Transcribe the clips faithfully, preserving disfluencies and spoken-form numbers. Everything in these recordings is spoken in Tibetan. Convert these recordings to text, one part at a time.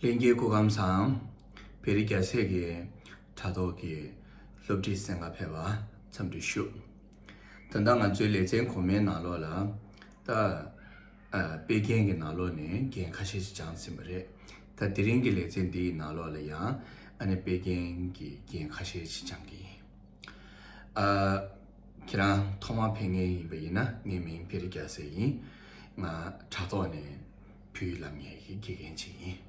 ལྷན་རྒྱས་སྐུ་ཁམས་བཟང་། བེ་རི་རྒྱལ་སྲས་ཀྱི་དྲ་ཐོག་གི་སློབ་ཁྲིད་གསན་ག་ཕེབས་པར་འཚམས་འདྲི་ཞུ། ད་ལྟ་ང་ཚོའི་ལེ་ཚན་གོང་མའི་ནང་ལོགས་ལ་ད་ཨ་དཔེ་རྒྱན་གྱི་ནང་ལོགས་ནས་རྒྱན་ཁ་ཤས་ཤིག་སྦྱངས་ཟིན་པ་རེད། ད་དེ་རིང་གི་ལེ་ཚན་འདིའི་ནང་ལོགས་ལ་ཡང་ཨ་ནི་དཔེ་རྒྱན་གྱི་རྒྱན་ཁ་ཤས་ཤིག་སྦྱང་གི་ཡིན། ཨ། ཁྱེད་རང་ཐོག་མར་ཕེབས་མཁན་ཡིན་པ་ཡིན་ན། ངའི་མིང་བེ་རི་རྒྱལ་སྲས་ཡིན། ང་དྲ་ཐོག་ནས་བོད་ཡིག་བསླབ་མཁན་གྱི་དགེ་རྒན་ཅིག་ཡིན།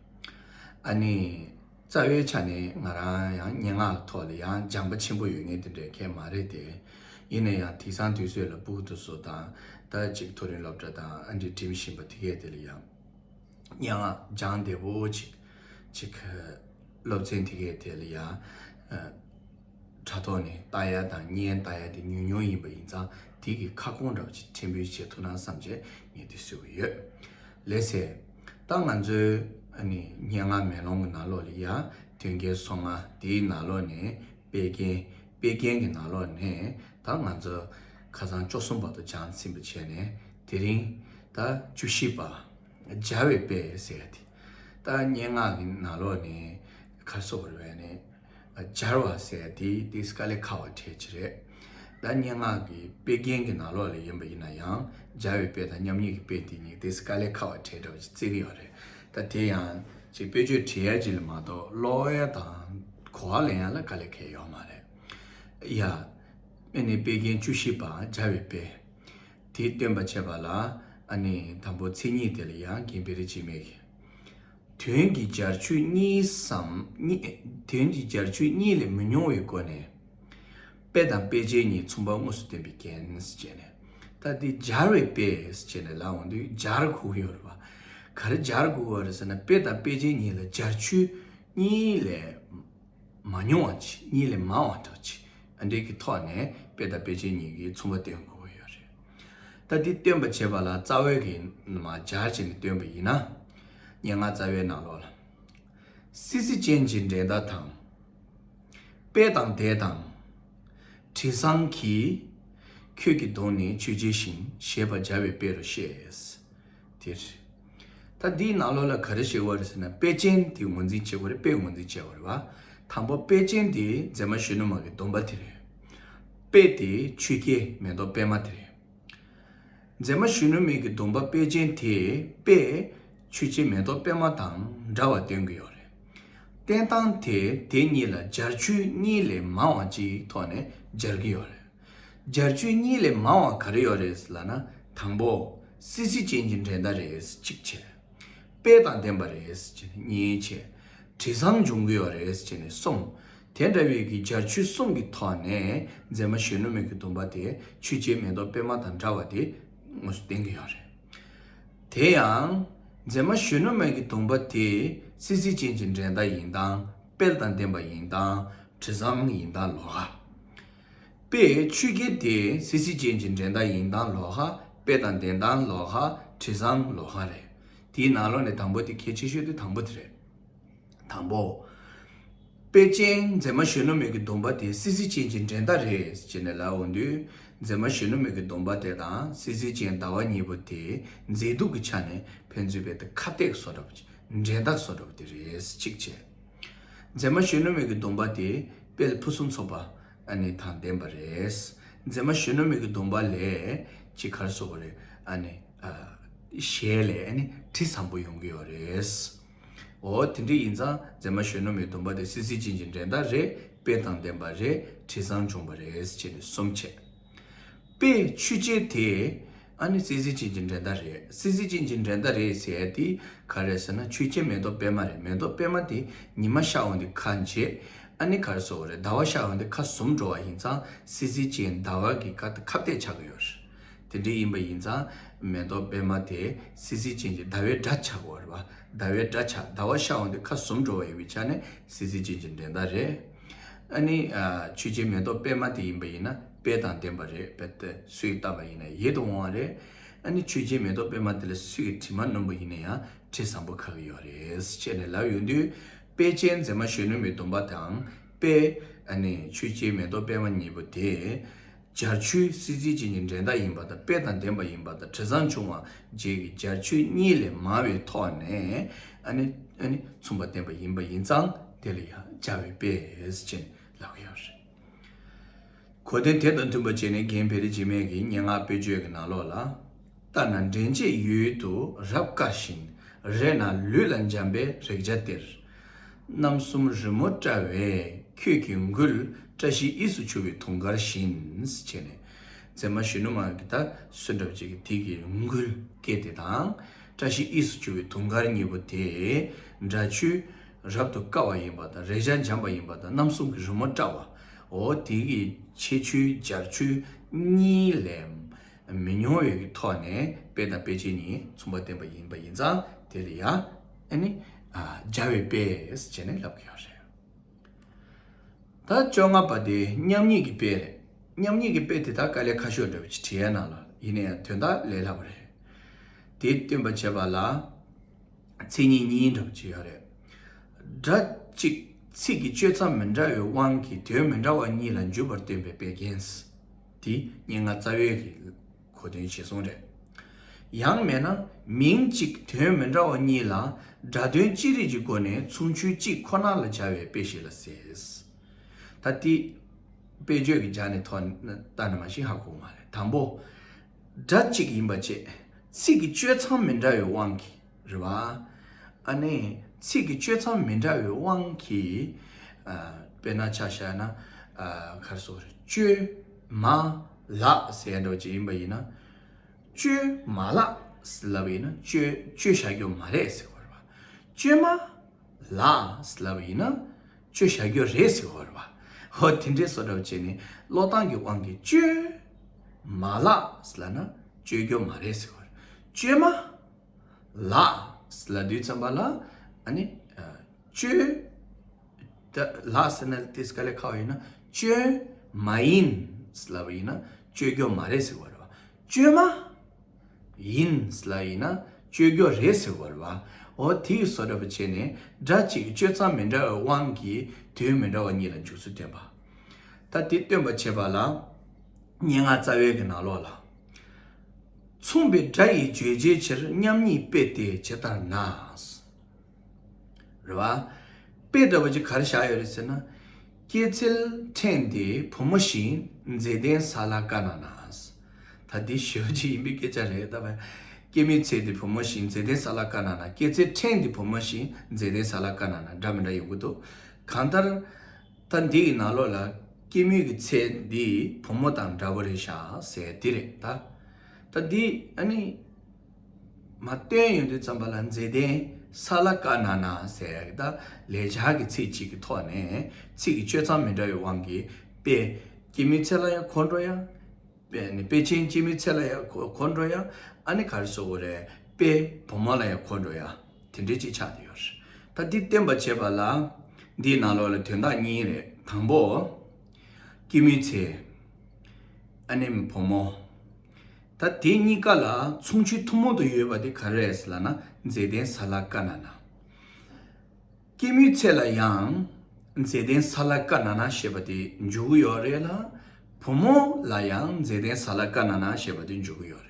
ཨ་ནི། རྩ་བའི་ཆ་ནས་ང་རང་ཡང་སྙན་ངག་ཐོག་ལ་ཡང་སྦྱངས་པ་ཆེན་པོ་ཡོད་མཁན་དེ་འདྲ་གང་ཡང་མ་རེད་དེ། ཡིན་ན་ཡང་དེང་སང་དུས་ཚོད་ལ་པོ་ཏི་བཟོ་དང་། ད་ཅིག་མཐོ་རིམ་སློབ་གྲྭ་དང་ཨ་འདྲ་འགྲིམ་བཞིན་པ་དེ་གས་དེ་ལ་ཡང་སྙན་ངག་སྦྱང་བདེ་པོ་ཅིག་ཅིག་སློབ་ཚན་དེ་གས་དེ་ལ་ཡང་ཨ་དྲ་ཐོག་ནས་ལྟ་ཡ་དང་བརྙན་ལྟ་ཡ་དེ་ཉུང་ཉུང་ཡིན་པ་ཡིན་ཙང་། དེ་གི་ཁ་སྐོང་འདྲ་བོ་ཅིག་ཕྲན་བུ་བྱེད་ཐུབ་ན་བསམ་བྱས་ངས་དེ་བཟོས་པ་ཡོད། ལགས་སེ། ད་ང་ཚོའི་ཨ་ནི་སྙན་ངག་མེ་ལོང་གི་ནང་ལོགས་ལ་ཡ་དོན་རྒྱན་སོ་ལྔ། དེའི་ནང་ལོགས་ནས་དཔེ་རྒྱན། དཔེ་རྒྱན་གྱི་ནང་ལོགས་ནས་ད་ང་ཚོ་ཁ་སང་བཅུ་གསུམ་བར་དུ་སྦྱངས་ཟིན་པ་བྱས་ནས། དེ་རིང་ད་བཅུ་བཞི་པ། སྦྱར་བའི་དཔེ་ཟེར་ཡ་དེ། ད་སྙན་ངག་གི་ནང་ལོགས་ནས་ག་རེ་ཟེར་དགོས་རེད་པ། ཨ་ནི་སྦྱར་བ་ཟེར་ཡ་དེ་ཏོག་ཙམ་དཀའ་ལས་ཁག་པ་གྲས་ཅིག་རེད། ད་སྙན་ངག་གི་དཔེ་རྒྱན་གྱི་ནང་ལོགས་ལ་ཡིན་པ་ཡིན་ན་ཡང་། སྦྱར་བའི་དཔེ་དང་མཉམ་ཉིད་ཀྱི་དཔེ་དེ་གཉིས་ཏོག་ཙམ་དཀའ་ལས་ཁག་པ་གྲས་འདྲ་བོ་ཅིག་བརྩི་གི་ཡོད་རེད། ད་དེ་ཡང་ཅིག་དཔེ་བརྗོད་བྲིས་ཡ་ཅིག་ལ་མ་གཏོགས། ཀློག་ཡ་དང་གོ་བ་ལེན་ཡ་ལ་དཀའ་ལས་ཁག་ཡོད་མ་རེད། ཡ། ཨ་ནི་དཔེ་རྒྱན་བཅུ་བཞི་པ་སྦྱར་བའི་དཔེ། དེ་སྟོན་པ་བྱེད་པ་ལ། ཨ་ནི་དང་པོ་མཚན་ཉིད་དེ་ལ་ཡང་རྒན་བེ་རི་འཇིགས་མེད་ཀྱིས། དོན་གྱི་སྦྱར་ཆོས་གཉིས་སམ། གཉིས། དོན་གྱི་སྦྱར་ཆོས་གཉིས་ལས་མི་ཉུང་བའི་སྒོ་ནས། དཔེ་དང་དཔེ་ཅན་གཉིས་མཚུངས་པ་དངོས་སུ་སྟོན་པའི་རྒྱན་ཟེར་བྱས་ནས། ད་འདི་སྦྱར་བའི་དཔེ་ཟེར་བྱས་ནས་ལབ་ཡོང་དུས་སྦྱར་དགོས་ཀྱི་ཡོད་རེད་པ། ག་རེ་སྦྱར་དགོས་ཀྱི་ཡོད་རེད་ཟེར་ན། དཔེ་དང་དཔེ་ཅན་གཉིས་ལ་སྦྱར་ཆོས་གཉིས་ལས་མ་ཉུང་བ་ཅིག་གཉིས་ལས་མང་བ་འདྲ་ཅིག་ཨ་འདྲའི་གི་ཐོག་ནས་དཔེ་དང་དཔེ་ཅན་གཉིས་ཀྱི་མཚུངས་པ་སྟོན་དགོས་ཀྱི་ཡོད་རེད། ད་འདི་སྟོན་པ་བྱེད་པ་ལ་རྩ་བའི་གི་མ་སྦྱར་བྱས་ནས་སྟོན་པ་ཡིན་ན། སྙན་ངག་རྩ་བའི་ནང་ལོགས་ལ། སྲིད་རྩེ་ཅན་གྱི་འགྲན་ཟླ་དང་། དཔེ་དང་དེ་དང་། དྲི་བཟང་གིས། ཁྱོད་ཀྱི་གདོང་ནི་ཆོས་ཅན་ཞིང་། ཞེས་པ་སྦྱར་བའི་དཔེ་རུ་བཤད། དེ་རེད། ད་འདིའི་ནང་ལོགས་ལ་ག་རེ་བཤད་པ་རེད་ཟེར་ན། དཔེ་ཅན་དེ་ངོས་འཛིན་བྱེད་དགོས་རེད། དཔེ་ངོས་འཛིན་བྱེད་དགོས་རེད་པ། དང་པོ་དཔེ་ཅན་དེ་མཛངས་མ་གཞོན་ནུ་མ་གི་སྡོམ་པ་དེ་རེད། དཔེ་དེ་ཆོས་རྒྱལ་མེ་ཏོག་པད་མ་དེ་རེད། མཛངས་མ་གཞོན་ནུ་མའི་གི་སྡོམ་པ་དཔེ་ཅན་དེ་དཔེ་ཆོས་རྒྱལ་མེ་ཏོག་པད་མ་དང་འདྲ་བ་སྟོན་གྱི་ཡོད་རེད། བསྟན་སྟངས་དེ་དེ་གཉིས་ལ་སྦྱར་ཆོས་གཉིས་ལས་མང་བ་ཅིག་ཐོག་ནས་སྦྱར་གྱི་ཡོད་རེད། སྦྱར་ཆོས་གཉིས་ལས་མང་བ་ག་རེ་ཡོད་རེད་ལབ་ན། དང་པོ་སྲིད་རྩེ་ཅན་གྱི་འགྲན་ཟླ་རེད། གཅིག་བྱས། དཔེ་དང་ལྡན་པ་རེད། གཉིས་བྱས། དྲི་བཟང་འབྱུང་གི་ཡོད་རེད་ཟེར་ནས་གསུམ། དེ་འདྲ་བའི་གི་སྦྱར་ཆོས་གསུམ་གྱི་ཐོག་ནས་མཛངས་མ་གཞོན་ནུ་མའི་གི་སྡོམ་པ་དེ་ཆོས་རྒྱལ་མེ་ཏོག་པད་མ་དང་འདྲ་བ་དེ་དངོས་སུ་བསྟན་གྱི་ཡོད་རེད། དེ་ཡང་མཛངས་མ་གཞོན་ནུ་མའི་གི་སྡོམ་པ་དེ་སྲིད་རྩེ་ཅན་གྱི་འགྲན་ཟླ་ཡིན་དང་། དཔེ་དང་ལྡན་པ་ཡིན་དང་། དྲི་བཟང་ཡིན་དང་ལོགས་ཀ། དཔེ་ཆོས་རྒྱལ་དེ་སྲིད་རྩེ་ཅན་གྱི་འགྲན་ཟླ་ཡིན་དང་ལོགས་ཀ། དཔེ་དང་ལྡན་དང་ལོགས་ཀ། དྲི་བཟང་ལོགས་ཀ་རེད། དེའི་ནང་ལོགས་ནས་དང་པོ་དེ། གལ་ཆེ་ཤོས་དེ་དང་པོ་དེ་རེད། དང་པོ། དཔེ་ཅན་མཛངས་མ་གཞོན་ནུ་མའི་གི་སྡོམ་པ་དེ་སྲིད་རྩེ་ཅན་གྱི་འགྲན་ཟླ་རེད་ཅེས་ནས་ལབ་འོང་དུས། མཛངས་མ་གཞོན་ནུ་མའི་གི་སྡོམ་པ་དེ་དང་སྲིད་རྩེ་ཅན་ཟླ་བ་གཉིས་པོ་དེ་མཛེས་སྡུག་གི་ཆ་ནས་ཕན་ཚུན་བས་དེ་ཁ་གཏད་བཟོ་འདྲ་པོ་ཅིག་འགྲན་ཟླ་བཟོ་འདྲ་པོ་དེ་རེད། གཅིག་བྱས། མཛངས་མ་གཞོན་ནུ་མའི་གི་སྡོམ་པ་དེ་དཔལ་ཕུན་སུམ་ཚོགས་པ་ཨ་ནི་དང་ལྡན་པ་རེད། མཛངས་མ་གཞོན་ནུ་མའི་གི་སྡོམ་པ་ལས་ཅིག་ག་རེ་ཟེར་དགོས་རེད། ཨ་ནི་ཨ་ཞལ་ལས་ཨ་ནི་དྲི་བཟང་པོ་ཡོང་གི་ཡོད་རེད། འོ་དེ་འདྲ་ཡིན་ཙང་མཛངས་མ་གཞོན་ནུ་མའི་སྡོམ་པ་དེ་སྲིད་རྩེ་ཅན་གྱི་འགྲན་ཟླ་རེད། དཔེ་དང་ལྡན་པ་རེད། དྲི་བཟང་འབྱུང་བ་རེད་ཅེས་ནས་གསུམ་བྱས། དཔེ་ཆོས་རྒྱལ་དེ་ཨ་ནི་སྲིད་རྩེ་ཅན་གྱི་འགྲན་ཟླ་རེད། སྲིད་རྩེ་ཅན་གྱི་འགྲན་ཟླ་རེད་ཟེར་ཡ་དེ་ག་རེ་ཟེར་ན། ཆོས་རྒྱལ་མེ་ཏོག་པད་མ་རེད། མེ་ཏོག་པད་མ་དེ་ཉི་མ་ཤར་འོང་དུས་ཁ་འབྱེད། ཨ་ནི་ག་རེ་ཟེར་དགོས་རེད། ཟླ་བ་ཤར་འོང་དུས་ཁ་ཟུམ་འགྲོ་བ་ཡིན་ཙང་། སྲིད་རྩེ་ཅན་ཟླ་བ་གི་ཁ་ཁ་གཏད་ཆགས་ཀྱི་ཡོད་རེད། དེ་འདྲ་ཡིན་པ་ཡིན་ཙང་མེ་ཏོག་པད་མ་དེ་སྲིད་རྩེ་ཅན་གྱི་ཟླ་བའི་སྒྲ་ཆགས་ཀྱི་ཡོད་རེད་པ། ཟླ་བའི་སྒྲ་ཆགས། ཟླ་བ་ཤར་འོང་དུས་ཁ་ཟུམ་འགྲོ་བ་ཡིན་པའི་ཆ་ནས་སྲིད་རྩེ་ཅན་གྱི་འགྲན་ཟླ་རེད། ཨ་ནི་ཨ་ཆོས་རྒྱལ་མེ་ཏོག་པད་མ་དེ་ཡིན་པ་ཡིན་ན་དཔེ་དང་ལྡན་པ་རེད། དཔེ་དེ་སུས་བལྟས་པ་ཡིན་ན་ཡིད་དུ་འོང་བ་རེད། ཨ་ནི་ཆོས་རྒྱལ་མེ་ཏོག་པད་མ་དེ་ལ་སུས་ཀྱིས་དྲི་མ་སྣོམ་པ་ཡིན་ན་ཡང་དྲི་བཟང་པོ་ཁ་གི་ཡོད་རེད་ཅེས་ནས་ལབ་ཡོང་དུས། དཔེ་ཅན་མཛངས་མ་གཞོན་ནུ་མའི་སྡོམ་པ་དང་། དཔེ་ཨ་ནི་ཆོས་རྒྱལ་མེ་ཏོག་པད་མ་གཉིས་པོ་དེ། སྦྱར་ཆོས་སྲིད་རྩེ་ཅན་གྱི་འགྲན་ཟླ་ཡིན་པ་དང་། དཔེ་དང་ལྡན་པ་ཡིན་པ་དང་། དྲི་བཟང་འབྱུང་བ་བཅས་ཀྱི་སྦྱར་ཆོས་གཉིས་ལས་མང་བའི་ཐོག་ནས་ ཨ་ནི་ཨ་ནི་མཚུངས་པ་བསྟན་པ་ཡིན་པ་ཡིན་ཙང་དེ་ལ་ཡང་སྦྱར་བའི་དཔེ་ཟེར་ནས་ལབ་ཀྱི་ཡོད་རེད། གོ་དོན་དེ་དང་མཐུན་པ་བྱས་ནས་རྒན་བེ་རི་འཇིགས་མེད་ཀྱི་སྙན་ངག་དཔེ་བརྗོད་ཀྱི་ནང་ལོགས་ལ། ལྟ་ན་འདྲེན་བྱེད་ཡུལ་དུ་རབ་དཀར་ཞིང་། རེག་ན་ལུས་ལ་འཇམ་པའི་རེག་བྱ་སྟེར། རྣམ་གསུམ་རི་མོ་བཀྲ་བའི་ཁྱོད་ཀྱི་མགུལ། བཀྲ་ཤིས་དབྱིབས་སུ་གྱུར་པའི་དུང་དཀར་བཞིན། ཟེར་ནས། མཛེས་མ་གཞོན་ནུ་མ་གི་ད་སུ་འདྲ་བ་ཅིག་གི་དེ་གི་མགུལ་སྐེ་དེ་དང་། བཀྲ་ཤིས་དབྱིབས་སུ་གྱུར་པའི་དུང་དཀར་གཉིས་པོ་དེ་འདྲ་ཆོས་རབ་ཏུ་དཀར་བ་ཡིན་པ་དང་། རེག་བྱ་འཇམ་པ་ཡིན་པ་དང་། རྣམ་གསུམ་གྱི་རི་མོ་བཀྲ་བ། འོ་དེ་གི་ཁྱད་ཆོས་སྦྱར་ཆོས་གཉིས་ལས་མི་ཉུང་བའི་གི་ཐོག་ནས་དཔེ་དང་དཔེ་ཅན་གཉིས་མཚུངས་པ་བསྟན་པ་ཡིན་པ་ཡིན་ཙང་དེ་ལ་ཡང་ཨ་ནི་ཨ་སྦྱར་བའི་དཔེ་ཟེར་ནས་ལབ་ཀྱི་ཡོད་རེད། ད་བཅོ་ལྔ་པ་དེ་མཉམ་ཉིད་ཀྱི་དཔེ་རེད། མཉམ་ཉིད་ཀྱི་དཔེ་དེ་དག་དཀའ་ལས་ཁག་ཤོས་འདྲ་བོ་ཅིག་བྲིས་ཡ་ནང་ལ་ཡིན་ན་ཡང་དོན་དག་ལས་སླ་པོ་རེད། དེ་སྟོན་པ་བྱེད་པ་ལ་མཚན་ཉིད་གཉིས་འདྲ་བོ་ཅིག་ཡོད་རེད། སྒྲ་གཅིག་ཚིག་གི་གཅོད་མཚམས་མི་འདྲ་བའི་དབང་གིས་དོན་མི་འདྲ་བ་གཉིས་ལ་འཇུག་པར་སྟོན་པའི་དཔེ་རྒྱན། དེ་སྙན་ངག་རྩ་བའི་གི་གོ་དོན་གཞིར་བཟུང་རེད། ཡང་མིན་ན་མིང་གཅིག་དོན་མི་འདྲ་བ་གཉིས་ལ་སྒྲ་དོན་ཅི་རིགས་ཀྱི་སྒོ་ནས་མཚུངས་ཆོས་གཅིག་ཁོ་ན་ལ་སྦྱར་བའི་དཔེ་ཞིག་ལ་ཟེར། ད་དེ་དཔེ་བརྗོད་ཀྱི་སྦྱར་ནས་ཐོག་ལྟ་ན་མ་གཞི་ཧ་གོ་མ་རེད། དང་པོ། སྒྲ་གཅིག་ཡིན་པ་བཅས་ཚིག་གི་གཅོད་མཚམས་མི་འདྲ་བའི་དབང་གིས་རེད་བ། ཨ་ནི་ཚིག་གི་གཅོད་མཚམས་མི་འདྲ་བའི་དབང་གིས། ཨ་དཔེར་ན་ཆ་བཞག་ན། ཨ་ག་རེ་ཟེར་དགོས་རེད། བཅོས་མ་ལགས་ཟེར་ཡ་འདྲ་བོ་ཅིག་ཡིན་པ་ཡིན་ན། བཅོས་མ་ལགས་ལབ་པ་ཡིན་ན་བཅོས་བཅོས་བཞག་རྒྱུ་མ་རེད་ཟེར་དགོས་རེད་བ། བཅོས་མ་ལགས་ལབ་པ་ཡིན་ན་བཅོས་བཞག་རྒྱུ་རེད་ཟེར་དགོས་རེད་བ། ཧོ་དེ་འདྲའི་བཟོ་འདྲ་བོ་བྱས་ནས་ཀློག་སྟངས་ཀྱི་དབང་གིས་བཅོས་མ་ལགས་ལབ་ན་བཅོས་རྒྱུ་མ་རེད་ཟེར་དགོས་རེད། བཅོས་མ་ལགས་ལབ་དུས་ཙམ་པ་ལ་ཨ་ནི་ཨ་བཅོས། ད་ལགས་ཟེར་ན་དེ་དཀའ་ལས་ཁག་པོ་ཡིན་ན་བཅོས་མ་ཡིན་ལབ་པ་ཡིན་ན་བཅོས་རྒྱུ་མ་རེད་ཟེར་དགོས་རེད་བ། བཅོས་མ་ཡིན་ལབ་ཡིན་ན་བཅོས་རྒྱུ་རེད་ཟེར་དགོས་རེད་བ། འོ་དེ་ཡི་བཟོ་འདྲ་པོ་བྱས་ནས་སྒྲ་གཅིག་གི་གཅོད་མཚམས་མི་འདྲ་བའི་དབང་གིས་དོན་མི་འདྲ་བ་གཉིས་ལ་འཇུག་ཚུལ་སྟོན་པ། ད་དེ་སྟོན་པ་བྱེད་པ་ལ་སྙན་ངག་རྩ་བའི་གི་ནང་ལོགས་ལ། མཚུངས་པའི་སྒྲ་ཡི་བརྗོད་བྱའི་ཕྱིར་མཉམ་ཉིད་དཔེ་དེ་ཇི་ལྟར་ན། རེད་བ། དཔེ་འདྲ་བོ་ཅིག་ག་རེ་བཞག་ཡོད་རེད་ཟེར་ན། སྐྱེད་ཚལ་ཕྲེང་འདི་བུ་མོ་བཞིན། མཛེས་ལྡན་ས་ལ་དཀར་ན་ན། ད་འདི་ཞེ་པོ་ཅིག་ཡིན་པའི་སྐད་ཆ་རེད། ད་བ། སྐྱེད་མོས་ཚལ་འདི་བུ་མོ་བཞིན། མཛེས་ལྡན་ས་ལ་དཀར་ན་ན། སྐྱེད་ཚལ་ཕྲེང་འདི་བུ་མོ་བཞིན། མཛེས་ལྡན་ས་ལ་དཀར་ན་ན། འདྲ་མི་འདྲ་ཡོང་གི་འདུག་གང་ལྟར། ད་འདི་ཡི་ནང་ལོགས་ལ་སྐྱེད་མོས་ཀྱི་ཚལ་འདི་བུ་མོ་དང་འདྲ་བོ་རེད་ཤག་ཟེར་འདི་རེད་ད། ད་འདི་ཨ་ནི། མ་བཏོན་ཡོང་དུས་ཙམ་པ་ལ་མཛེས་ལྡན་ས་ལ་དཀར་ན་ན་ཟེར་ཡག་གི་ད་ལེགས་སྦྱར་གྱི་ཚིག་གཅིག་གི་ཐོག་ནས་ཚིག་གི་གཅོད་མཚམས་མི་འདྲ་བའི་དབང་གིས་དཔེ་སྐྱེད་མོས་ཚལ་ལ་ཡང་གོ་འགྲོ་ཡ། དཔེ་ནི་དཔེ་ཅན་སྐྱེད་མོས་ཚལ་ལ་ཡང་གོ་གོ་འགྲོ་ཡ། ཨ་ནི་ག་རེ་ཟེར་དགོས་རེད། དཔེ་བུ་མོ་ལ་ཡང་གོ་འགྲོ་ཡ། དེ་འདྲའི་ཅིག་ཆགས་བསྡད་ཡོད་རེད། ད་འདི་བསྟན་པ་བྱེད་པ་ལ་འདིའི་ནང་ལོགས་ལ་དོན་དག་གཉིས་རེད། དང་པོ། སྐྱེད་མོས་ཚལ། ཨ་ནི་བུ་མོ། ད་དེ་གཉིས་ཀ་ལ་མཚུངས་ཆོས་ཐུན་མོང་དུ་ཡོད་པ་དེ་ག་རེ་རེད་ཟེར་ལབ་ན་མཛེས་ལྡན་ས་ལ་དཀར་ན་ན། སྐྱེད་མོས་ཚལ་ལ་ཡང་མཛེས་ལྡན་ས་ལ་དཀར་ན་ན་ཞེས་པ་དེ་འཇུག་གི་ཡོད་རེད་ལ། བུ་མོ་ལ་ཡང་མཛེས་ལྡན་ས་ལ་དཀར་ན་ན་ཞེས་པ་དེ་འཇུག་གི་ཡོད་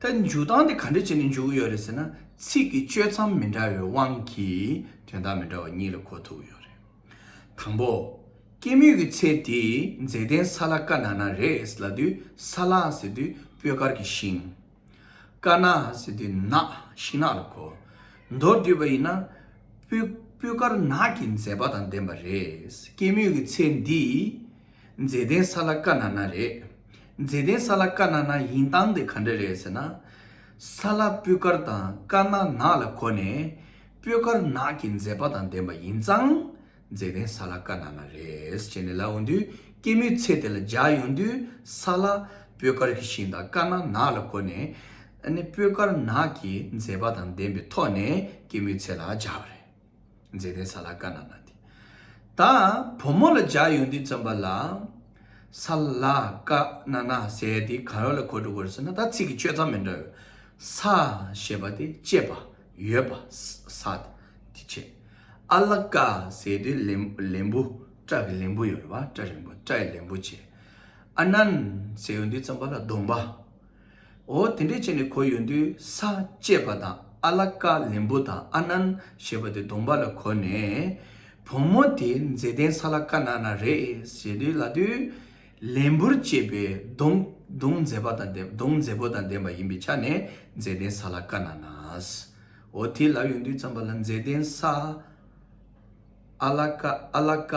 རེད། ད་འཇུག་སྟངས་དེ་ག་འདྲ་བྱས་ནས་འཇུག་གི་ཡོད་རེད་ཟེར་ན་ཚིག་གི་གཅོད་མཚམས་མི་འདྲ་བའི་དབང་གིས་དོན་དག་མི་འདྲ་བ་གཉིས་ལ་གོ་ཐུབ་ཀྱི་ཡོད་རེད། དང་པོ། སྐྱེད་མོས་ཀྱི་ཚལ་དེ་མཛེས་ལྡན་ས་ལ་དཀར་ན་ན་རེད་ལབ་དུས་ས་ལ་ཟེར་དུས་སྤོས་དཀར་གྱི་ཤིང་། དཀར་ན་ཟེར་དུས་ནག་ཤིང་ནགས་ལ་གོ། མདོར་བསྡུས་པ་ཡིན་ན། སྤོས་སྤོས་དཀར་ནག་གི་མཛེས་པ་དང་ལྡན་པ་རེད། སྐྱེད་མོས་ཀྱི་ཚལ་འདི་མཛེས་ལྡན་ས་ལ་དཀར་ན་ན་རེད། མཛེས་ལྡན་ས་ལ་དཀར་ན་ན་ཡིན་སྟངས་དེ་ག་འདྲ་རེད་ཟེར་ན། ས་ལ་སྤོས་དཀར་དང་དཀར་ན་ནག་ལ་གོ་ནས་སྤོས་དཀར་ནག་གི་མཛེས་པ་དང་ལྡན་པ་ཡིན་ཙང་། མཛེས་ལྡན་ས་ལ་དཀར་ན་ན་རེད་ཟེར་ནས་ལབ་ཡོང་དུས་སྐྱེད་མོས་ཚལ་དེ་ལ་སྦྱར་ཡོང་དུས་ས་ལ་སྤོས་དཀར་གྱི་ཤིང་དང་དཀར་ན་ནག་ལ་གོ་ནས་ཨ་ནི་སྤོས་དཀར་ནག་གི་མཛེས་པ་དང་ལྡན་པའི་ཐོག་ནས་སྐྱེད་མོས་ཚལ་ལ་སྦྱར་བ་རེད། མཛེས་ལྡན་ས་ལ་དཀར་ན་ན་དེ། ད་བུ་མོ་ལ་སྦྱར་ཡོང་དུས་ཙམ་པ་ལ་ས་ལ་དཀར་ན་ན་ཟེར་དེ་ག་རེ་ལ་གོ་འགྲོ་གི་རེད་ཟེར་ན་ད་ཚིག་གི་གཅོད་མཚམས་མི་འདྲ་བའི་ས་ཞེས་པ་དེ་བཅད་པ་ཡོད་པ་ས་དེ་བྱས། ཨ་ལ་ཀ་ཟེར་དུས་ལན་ལན་བུ་སྐྲ་གི་ལན་བུ་ཡོད་རེད་བ། སྐྲ་རིང་པོ་སྐྲ་ཡི་ལན་བུ་བྱས། ཨ་ནན་ཟེར་ཡོང་དུས་ཙམ་པ་ལ་གདོང་པ། འོ་དེ་འདྲས་བྱས་ནས་གོ་ཡོང་དུས་ས་བཅད་པ་དང་ ཨ་ལ་ཀ་ལན་བུ་དང་ཨ་ནན་ཞེས་པ་དེ་སྡོམ་པ་ལ་གོ་ནས། བུ་མོ་དེ་མཛེས་ལྡན་ས་ལ་ཀ་ན་ན་རེད་ཟེར་དུས་ལབ་དུས། ལན་བུར་བཅས་པའི་གདོང་གདོང་མཛེས་པ་དང་ལྡན། གདོང་མཛེས་པོ་དང་ལྡན་པ་ཡིན་པའི་ཆ་ནས་མཛེས་ལྡན་ས་ལ་ཀ་ན་ན། འོ་དེ་ལབ་ཡོང་དུས་ཙམ་པ་ལ་མཛེས་ལྡན་ས། ཨ་ལ་ཀ་ཨ་ལ་ཀ།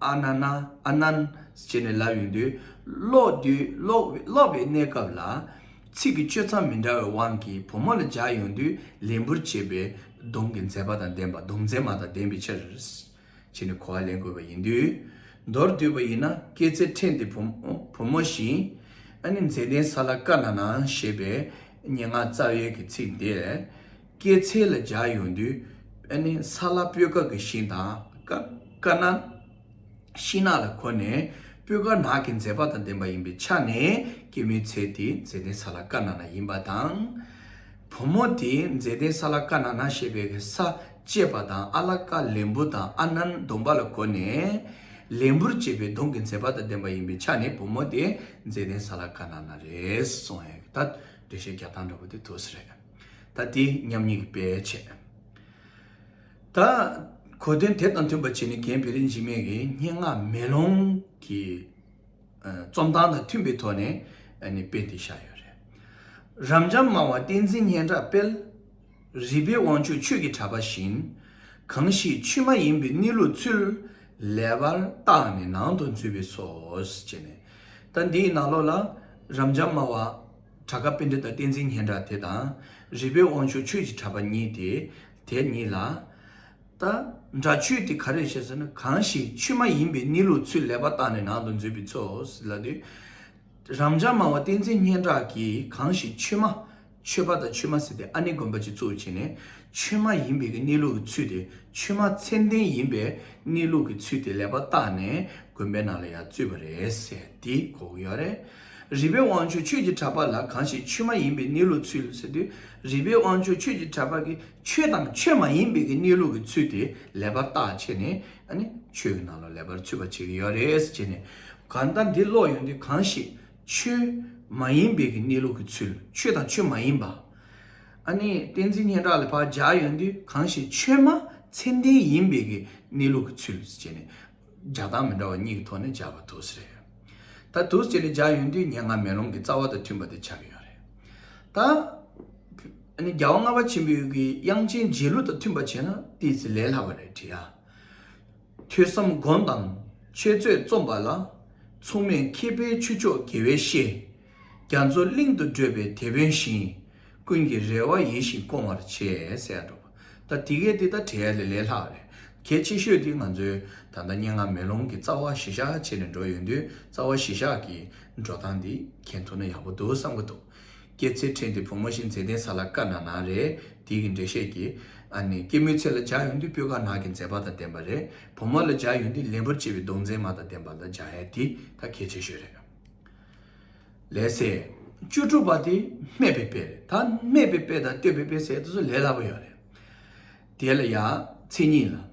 ཨ་ན་ན། ཨ་ནན་ཟེར་ནས་ལབ་ཡོང་དུས། ཀློག་དུས་ཀློག་ཀློག་པའི་གནས་སྐབས་ལ། ཚིག་གི་གཅོད་མཚམས་མི་འདྲ་བའི་དབང་གིས་བུ་མོ་ལ་སྦྱར་ཡོང་དུས་ལན་བུར་བྱས་པའི་གདོང་གི་མཛེས་པ་དང་ལྡན་པ། གདོང་མཛེས་མ་དང་ལྡན་པའི་ཕྱིར། ཟེར་ནས་གོ་བ་ལེན་དགོས་པ་ཡིན་དུས། མདོར་བསྡུས་པ་ཡིན་ན། སྐྱེད་ཚལ་ཕྲན་དེ་བུ་བུ་མོ་བཞིན། ཨ་ནི་མཛེས་ལྡན་ས་ལ་ཀ་ན་ན་ཞེས་པའི་སྙན་ངག་རྩ་བའི་གི་ཚིག་འདི། སྐྱེད་ཚལ་ལ་སྦྱར་ཡོང་དུས། ཨ་ནི་ས་ལ་སྤོས་དཀར་གྱི་ཞིང་དང་། ཀ་ཀ་ན་ཤིང་ནགས་ལ་གོ་ནས། སྤོས་དཀར་ནགས་ཀྱི་མཛེས་པ་དང་ལྡན་པ་ཡིན་པའི་ཆ་ནས། སྐྱེད་མོས་ཚལ་དེ་མཛེས་ལྡན་ས་ལ་ཀ་ན་ན་ཡིན་པ་དང་། བུ་མོ་དེ་མཛེས་ལྡན་ས་ལ་ཀ་ན་ན་ཞེས་པའི་ས་ཅེས་པ་དང་། ཨ་ལ་ཀ་ལན་བུ་དང་ཨ་ནན་སྡོམ་པ་ལ་གོ་ནས། ལན་བུར་བཅས་པའི་གདོང་གི་མཛེས་པ་དང་ལྡན་པ་ཡིན་པའི་ཆ་ནས། བུ་མོ་དེ་མཛེས་ལྡན་ས་ལ་ཀ་ན་ན་རེད་གསུངས་ཡ། ད་འགྲེལ་བཤད་རྒྱག་སྟངས་འདྲ་པོ་དེ་འདུག་སེ་རེད། ད་དེ་མཉམ་ཉིད་ཀྱི་དཔེ་བྱས། ད་གོ་དོན་དེ་དང་མཐུན་པ་བྱས་ནས། རྒན་བེ་རི་འཇིགས་མེད་ཀྱིས་སྙན་ངག་མེ་ལོང་གི་ཨ་རྩོམ་སྟངས་དང་མཐུན་པའི་ཐོག་ནས་ཨ་ནི་དཔེ་འདི་བཞག་ཡོད་རེད། རབ་འབྱམས་སྨྲ་བ་བསྟན་འཛིན་སྙན་གྲགས་དཔལ། རིག་པའི་དབང་ཕྱུག་ཆོས་ཀྱི་གྲགས་པ་བཞིན། གང་ཞིག་ཆོས་མ་ཡིན་པའི་གནས་ལུགས་ཚུལ། ལེགས་པར་བརྟགས་ནས་ནང་དུ་འཛུལ་བའི་ཚུལ། ཟེར་ནས། ད་འདིའི་ནང་ལོགས་ལ་རབ་འབྱམས་སྨྲ་བ། གྲགས་པ་པཎྜི་ཏ་བསྟན་འཛིན་སྙན་གྲགས་དེ་དང་། རིག་པའི་དབང་ཕྱུག་ཆོས་ཀྱི་གྲགས་པ་གཉིས་དེ། དེ་གཉིས་ལ། ད་སྒྲ་ཆོས་དེ་ག་རེ་བཤད་ཟེར་ན། གང་ཞིག་ཆོས་མ་ཡིན་པའི་གནས་ལུགས་ཚུལ། ལེགས་པར་བརྟགས་ནས་ནང་དུ་འཛུལ་བའི་ཚུལ་ལབ་དུས། རབ་འབྱམས་སྨྲ་བ་བསྟན་འཛིན་སྙན་གྲགས་ཀྱིས་གང་ཞིག་ཆོས་མ། ཆོས་པ་དང་ཆོས་མ་ཟེར་ཏེ་ཨ་ནི་དགོན་པ་ཅིག་བཙུགས་བྱས་ནས། ཆོས་མ་ཡིན་པའི་གི་གནས་ལུགས་ཀྱི་ཚུལ་དེ། ཆོས་མ་མཚན་ལྡན་ཡིན་པའི་གནས་ལུགས་ཀྱི་ཚུལ་དེ་ལེགས་པར་བརྟགས་ནས་དགོན་པའི་ནང་ལ་ཡར་བཙུགས་པ་རེད་ཟེར་དེ་གོ་གི་ཡོད་རེད། རིག་པའི་དབང་ཕྱུག་ཆོས་ཀྱི་གྲགས་པ་ལ། གང་ཞིག་ཆོས་མ་ཡིན་པའི་གནས་ལུགས་ཚུལ་ཟེར་དུས། རིག་པའི་དབང་ཕྱུག་ཆོས་ཀྱི་གྲགས་པ་གིས་ཆོས་དང་ཆོས་མ་ཡིན་པའི་གི་གནས་ལུགས་ཀྱི་ཚུལ་དེ་ལེགས་པར་བརྟགས་བྱས་ནས། ཨ་ནི་ཆོས་ཀྱི་ནང་ལ་ལེགས་པར་ཚུད་པ་བྱེད་ཀྱི་ཡོད་རེད་ཟེར་བྱས་ནས། གང་ལྟར་འདི་ཀློག་ཡོང་དུས། གང་ཞིག་ཆོས་མ་ཡིན་པའི་གི་གནས་ལུགས་ཀྱི་ཚུལ། ཆོས་དང་ཆོས་མ་ཡིན་པ། ཨ་ནི་བསྟན་འཛིན་སྙན་གྲགས་ལ་ཕར་སྦྱར་ཡོང་དུས། གང་ཞིག་ཆོས་མ་མཚན་ལྡན་ཡིན་པའི་གི་གནས་ལུགས་ཀྱི་ཚུལ་ཟེར་བྱས་ནས། སྦྱར་སྟངས་མི་འདྲ་བ་གཉིས་ཀྱི་ཐོག་ནས་སྦྱར་བ་འདུག་སེ་རེད། ད་འདུག་སེ་བྱས་ནས་སྦྱར་ཡོང་དུས། སྙན་ངག་མེ་ལོང་གི་རྩ་བ་དང་མཐུན་པ་དེ་ཆགས་ཀྱི་ཡོད་རེད། ད་ཨ་ནི་རྒྱལ་བ་ལྔ་པ་ཆེན་པོའི་གི་དབྱངས་ཅན་རྗེས་ལུས་དང་མཐུན་པ་བྱས་ན་ཏོག་ཙམ་ལས་སླ་བ་རེད་དྲན་ཡ། ཐོས་བསམ་སྒོམ་དང་འཆད་རྩོད་རྩོམ་པ་ལ། མཚུངས་མེད་མཁས་པའི་ཁྱུ་མཆོག་དགེ་བའི་བཤེས། རྒྱ་མཚོ་གླིང་དུ་བགྲོད་པའི་དེད་དཔོན་བཞིན། ཀུན་གྱི་རེ་བ་ཡིད་བཞིན་སྐོང་བར་བྱེད་ཟེར་ཡ་འདུག་ད་དེ་གས་དེ་ད་དྲན་ཡ་ལས་ལས་སླ་བ་རེད། གལ་ཆེ་ཤོས་དེ་ང་ཚོའི་ད་ལྟ་སྙན་ངག་མེ་ལོང་གི་རྩ་བ་གཞི་བཞག་བྱས་ནས་འགྲོ་ཡོང་དུས། རྩ་བ་གཞི་བཞག་གི་འགྲོ་སྟངས་འདི་མཁྱེན་ཐུབ་ན་ཡག་པོ་འདུག་བསམ་གྱི་འདུག་སྐྱེད་ཚལ་ཕྲན་དེ་བུ་མོ་བཞིན། མཛེས་ལྡན་ས་ལ་ཀ་ན་ན་རེད། དེ་གི་འགྲེལ་བཤད་ཀྱི། ཨ་ནི་སྐྱེད་མོས་ཚལ་ལ་སྦྱར་ཡོང་དུས་སྤོས་དཀར་ནགས་ཀྱི་མཛེས་པ་དང་ལྡན་པ་རེད། བུ་མོ་ལ་སྦྱར་ཡོང་དུས་ལན་བུར་བཅས་པའི་གདོང་མཛེས་མ་དང་ལྡན་པ་ལ་སྦྱར་ཡ་དེ་ད་གལ་ཆེ་ཤོས་རེད། ལགས་སེ། བཅུ་དྲུག་པ་དེ་སྨད་པའི་དཔེ་རེད། ད་སྨད་པའི་དཔེ་དང་བསྟོད་པའི་དཔེ་ཟེར་དེ་ཚོ་ལས་སླ་པོ་ཡོད་རེད། དེ་ལ་ཡ་མཚན་ཉིད་ལ།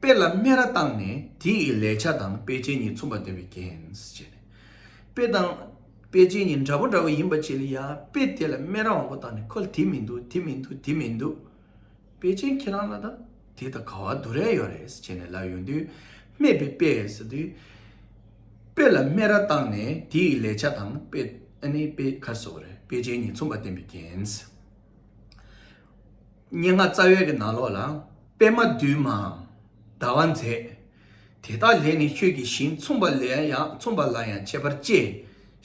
དཔེ་ལ་སྨད་ར་བཏང་ནས་དེ་ཡི་ལེགས་ཆ་དང་དཔེ་ཅན་གཉིས་མཚུངས་པར་སྟོན་པའི་རྐྱེན་ཟེར་བྱས་ནས། དཔེ་དང་དཔེ་ཅན་གཉིས་འདྲ་པོ་འདྲ་པོ་ཡིན་པ་ཅིག་ལ་ཡ་དཔེ་དེ་ལ་སྨད་ར་མང་པོ་བཏང་ནས། ཁོ་ལ་དེ་མི་འདུག་དེ་མི་འདུག་དེ་མི་འདུག་དཔེ་ཅན་ཁྱེད་རང་ལ་ད་དེ་དང་ག་པར་བསྡུར་ཡ་ཡོད་རེད་ཟེར་བྱས་ནས་ལབ་ཡོང་དུས། སྨད་པའི་དཔེ་ཟེར་དུས། དཔེ་ལ་སྨད་ར་བཏང་ནས་དེ་ཡི་ལེགས་ཆ་དང་དཔེ། ཨ་ནི་དཔེ་ག་རེ་ཟེར་དགོས་རེད། དཔེ་ཅན་གཉིས་མཚུངས་པར་སྟོན་པའི་རྐྱེན། སྙན་ངག་རྩ་བའི་གི་ནང་ལོགས་ལ། པདྨ་འདུས་མའམ་ཟླ་བ་མཛེས། དེ་དག་ལས་ནི་ཁྱོད་ཀྱི་ཞིང་། མཚུངས་པ་ལ་ཡང་མཚུངས་པ་ལ་ཡང་ཁྱད་པར་ཅི།